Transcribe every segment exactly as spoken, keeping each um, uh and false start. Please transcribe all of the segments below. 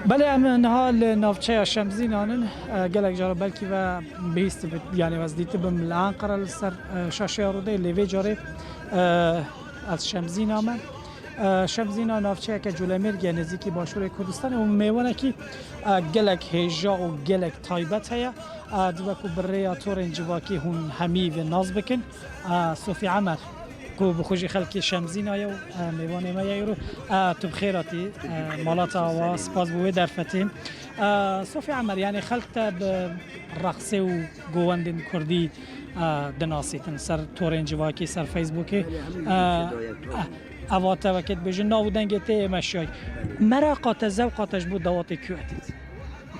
Belê, em niha li navçeya Şemzînan in. E, gelek cara belkî ve bihîstibit, yanî ez dîtibim li Enqere li ser, e, şaşeya Rûdê, lê vê carê, e, ez Şemzîna me. E, Şemzîna navçeyeke Colemêrg e, nêzîkî başûrê Kurdistanê û mêwanekî, e, gelek hêja û gelek taybet heye. E, dibe ku bi rêya torên civakî hûn hemî vê nas bikin. E, Sofî Emer, ku bi xwe jî xelkê Şemzîna ye û, e, mêvanê me ye îro. E, tu bi xêr hatî, e, mala te awa, spas bo wê derfetê. E, Sofî Emer, yanî xelk te bi reqsê û govendên kurdî, e, dinasîtin ser torên civakî, ser Facebookê. Belê, hemî E, e, eva te wekê dibêjin, nav û dengê te yê meşiyayî. Meraqa te, zewqa te ji bo dawatê kû etît?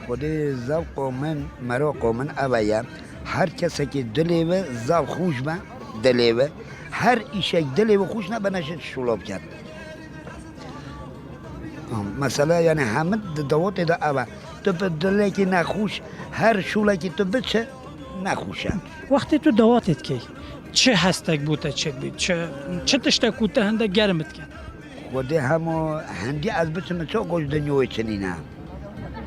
Xwedê zewqa min, meraqa min ev e ye. Her kesekî dilê we zaf xweş be, dilê we. Her îşek dilê we xweş nebe, neşin şûla biket. Mesela, yani, hemî di dawatê de ev e. Tu bi dilekî nexweş, her şûlekî tu biçe, nexweş e. Wextê tu dawatê dikey, çi hestek bo te çêdibî? Çi, çi tiştek ku te hinde germ dike? Xwedê hema hindî ez biçim, min çi goş dinyayê çi nîne.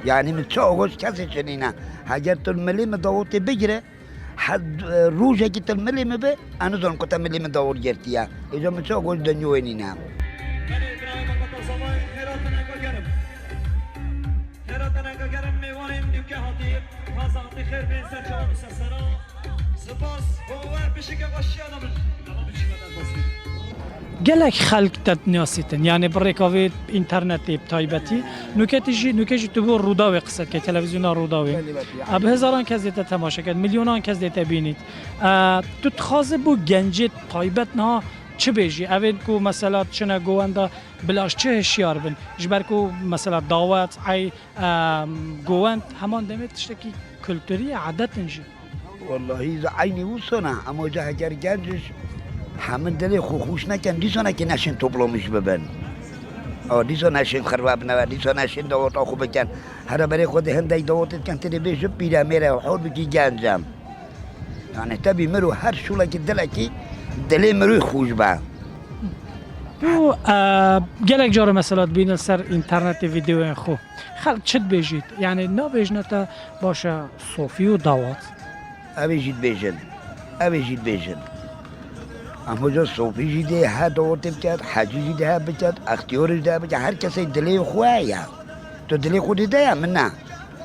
Yani min çi goş kesê çi nîne. Heger tu milê min dawatê bigire, hed, rojekî tu milê min be, ez nizanim ku te milê min dawat girtiye. Îca min çi goş dinyayê nîne. Belê, birayê min, xêratine ku gerim. Xêratine ku gerim, mêvanên dûke hatî. Kaza hatî xêr bên ser çavan û ser sera. Spas, bo we pişike xweşiya nabin. Ama biçîme derbasî. Gelek xelk te dinasîtin, yanî bi rêka vê înternetê bi taybetî. Nûke tu jî, nûke jî tu bo Rûdawê qise dikey, televîzyona Rûdawê. Belê, belê. A, bi hezaran kes dê te temaşe ket, milyonan kes dê te bînît. A, tu dixwazî bo gencê taybet niha çi bêjî? Evên ku mesela çine govenda bila ji çi hişyar bin? Ji ber ku mesela dawet, ey, Em, govend heman demê tiştekî kulturî ye, edet in jî. Wellahî, zî eynî wisa ne. Ema ca heger genc ji hemî dilê xwe xweş nekin, dîsa neke neşin toplamış bibin. Ew dîsa neşin xirve bine ve, dîsa neşin daweta xwe bikin. Here berê xwe di hindek dawetê dikin, tê dê bêjin pîre mêre, hor bikî genc em. Yani tebî miro her şûlekî dilekî dilê mirî xweş be. Tu, e, gelek cara mesela dibînin ser înternetê vîdeoyên xwe. Xelk çi dibêjît? Yani nabêjine te baş e Sofî û dawat? Ev ê jî dibêjin. Ev ê jî dibêjin. Em hoca Sofî jî dê he dawetê biket, Hecî jî dê he biket, Extiyarê jî dê he biket. Her kesê dilê xwe heye. Tu dilê xwe dê de ye, min ne.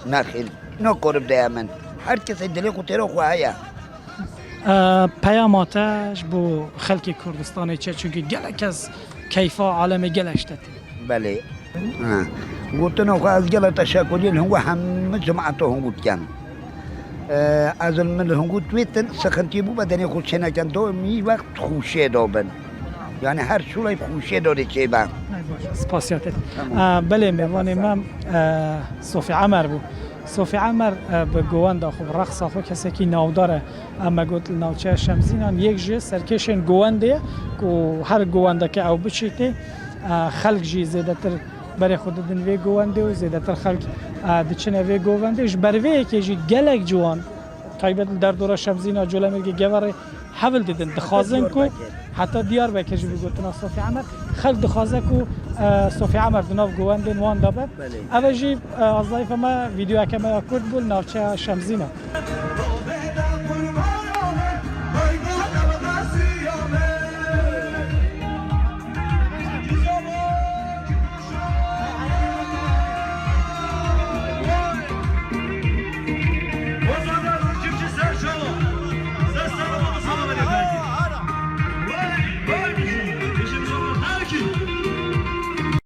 Nexêr, nakorib de ye min. Her kesê dilê xwe têra xwe heye. E, peyama te ji bo xelkê Kurdistanê çi? Çunkî gelek kes keyfa alemê gelek ji te tê. Belê. Ha. Gotina xwe ez gelek teşekurî li hingû hemû cemaeta hingû dikim. E, ez li min li hingû twêtin, sixintî bû be denê xwe çênekin, do mî wext xweşiyê de bin. Yani her şûleyê xweşiyê de çê be. Ay, baş. Spasiya te. Tamam. E, belê, mêvanê me, e, Sofî Emer bû. Sofî Emer, e, bi govenda xwe, bi reqsa xwe kesekî navdar e. Em me got li navçeya Şemzînan yek ji serkêşên govendê ye ku her govendeke ew biçîtê, e, xelk jî zêdetir berê xwe didin vê govendê û zêdetir xelk, e, diçine vê govendê. Ji ber vê yekê jî gelek ciwan, taybet li derdora Şemzîna, Colemêrgê, Geverê, hevil didin. Dixwazin ku heta Diyarbekir jî, bi gotina Sofî Emer, xelk dixwaze ku, e, Sofî Emer di nav govendên wan de be. Belê. Ev e jî, e, ez zayîfe me, vîdeoyeke me ya kurt bû li navçeya Şemzîna.